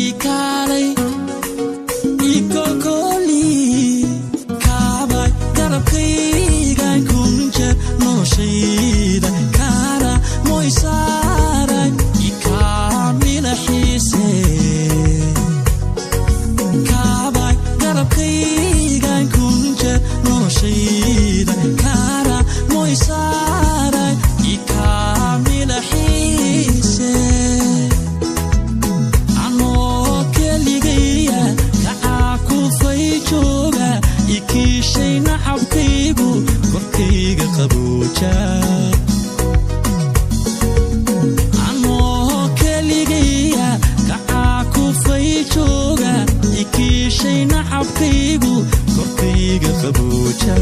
Ikaalay ikokoli, kaabay garabkaygan kunjeer noloshayda kaara moysaaray ikaamila xiise. Kaabay garabkaygan kunjeer noloshayda kaara moysaaray ikaamila xiise. Anoo keligaya kacaa kufay jooga, ikiishay nacabkaygu korkayga qabooja. Anoo keligaya kacaa kufay jooga, ikiishay nacabkaygu korkayga qabooja.